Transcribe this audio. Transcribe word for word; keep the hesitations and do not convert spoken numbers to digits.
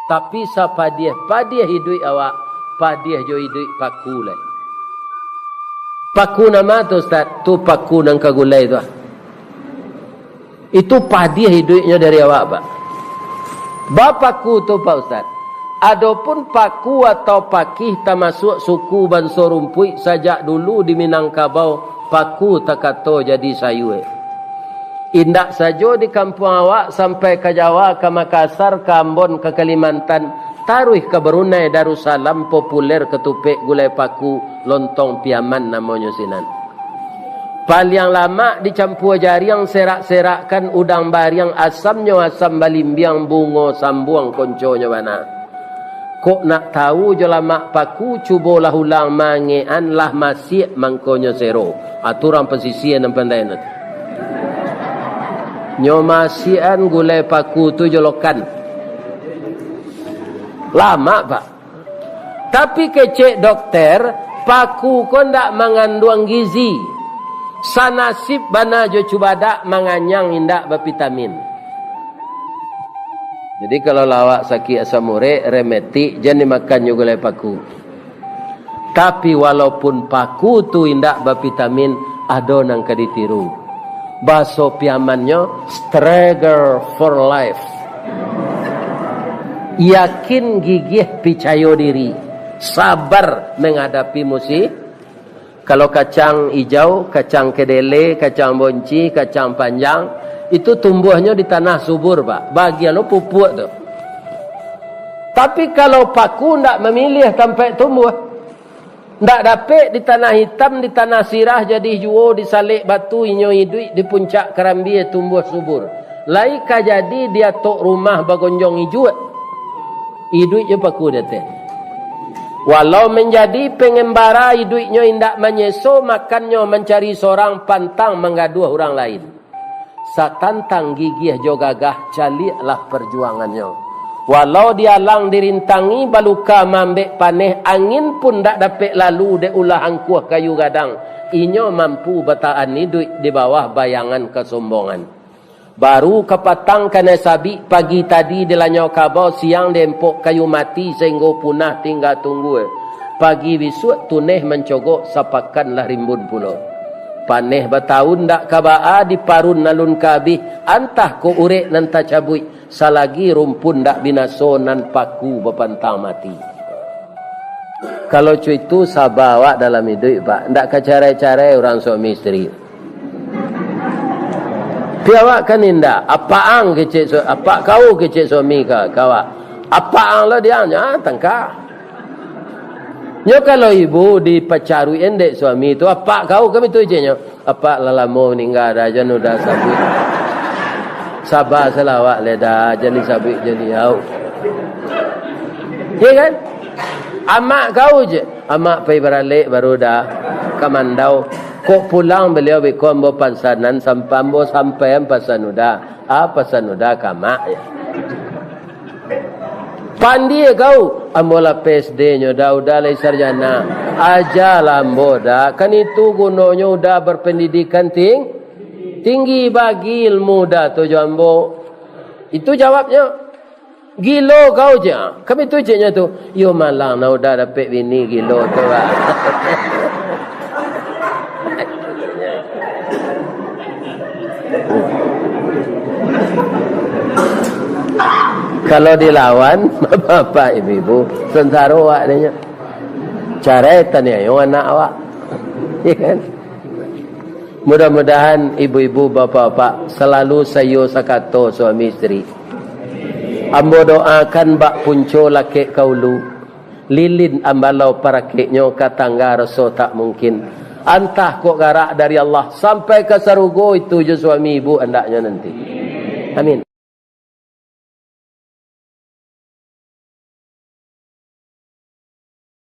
Tapi sapadiah-padiah iduik awak, padiah jo iduik paku lai. Paku nan ma tu, Ustaz? Tu paku nan ka gulai tu ah. Itu padiah iduiknyo dari awak, Pak. Bapaku tu, Pak Ustaz. Adopun paku atau pakih tamasuak suku banso rumpuik sajak dulu di Minangkabau, paku takato jadi sayua. Indak sajo di kampuang awak, sampai ka Jawa, ka Makassar, ka Ambon, ka Kalimantan, taruih ka Brunei Darussalam, populer katupek gulai paku, lontong Piaman namonyo sinan. Paliang lamak dicampua jariang, serak-serakkan udang bariang, asamnyo asam balimbiang, bungo sambuang konconyo bana. Kok nak tahu jo lamak paku, cubolah ulang mangekan, lah masiak mangkonyo sero. Ah, tu urang pasisia nan pandai tu. Nyo masiakan gulai paku tu jolokan. Lamak, Pak. Tapi kecek dokter, paku ko ndak manganduang gizi. Sanasib bana jo cubadak, manganyang indak bapitamin. Jadi, kalau lah awak sakik asam urek, rematik, jan dimakannyo gulai paku. Tapi, walaupun paku tu indak bapitamin, ado nan ka ditiru. Baso Piamannyo, struggle for life. Yakin, gigih, picayo diri, sabar menghadapi musi-, Kalau kacang ijau, kacang kedele, kacang bonci, kacang panjang, itu tumbuahnyo di tanah subur, Pak. Bagian lo pupuak tu. Tapi kalau paku ndak mamiliah tampaik tumbuah, ndak dapek di tanah itam, di tanah sirah, jadi juo di salek batu, inyo iduik di puncak karambia tumbuah subur. Lai ka jadi di atok rumah bagonjong ijuak. Iduik jo paku di ateh. Walau manjadi pangambara, iduiknyo indak manyeso, makannyo mancari sorang, pantang manggaduah urang lain. Satantang gigih jo gagah, caliaklah parjuangannyo. Walau dialang dirintangi, baluka maambek paneh, angin pun ndak dapek lalu dek ulah angkuah kayu gadang. Inyo mampu batahan iduik di bawah bayangan kasombongan. Baru kapatang kanai sabik, pagi tadi dilanyau kabau, siang diempok kayu mati, sainggo punah tingga tunggua. Pagi bisuak tuneh mancogok, sapakan lah rimbun pulo. Paneh bataun ndak ka baa, diparun alun ka abih, antah kok urek nan tacabuik, salagi rumpun ndak binaso, nan paku bapantang mati. Kalau co itu, saba awak dalam iduik, Pak. Ndak ka carai-carai urang suami isteri. Pi awak kan indak, apak ang kecek su-, apak kau kecek suami ka, ka awak. Apak ang lah diang, ah, tangka. Nyo kalau ibu dipacaruik dek suami tu, apak kau kan itu keceknyo. Apak lah lamo maningga, dah jan udah sabuik. Saba salah awak lai, dah jan disabuik, jan diau. Ya kan? Amak kau je. Amak pai baralek baru dah ka Mandau. Kok pulang baliau beko ambo pansanan, sampai ambo sampaian pasan udah. Ah, pasan udah ka amak, ya. Pandie kau, ambo lah P S D nyo dah, udah lai sarjana. Ajalah ambo dah, kan itu gunonyo udah berpendidikan ting-, tinggi, bagi ilmu dah tu jo ambo. Itu jawabnyo. Gilo kau je. Kami tu ceknyo tu. Yo malang nah udah dapek bini gilo tu, Pak. Kalau dilawan, bapak ibu-ibu, sengsara awak deh nyo. Carai taniayo anak awak. Ya kan? Mudah-mudahan ibu-ibu, bapak-bapak, salalu saiyo sakato suami isteri. Ambo doakan bak punco lakek ka ulu, lilin ambalau parakeknyo ka tangga raso tak mungkin. Antah kok garak dari Allah, sampai ka sarugo itu jo suami ibu andaknyo nanti. Amin.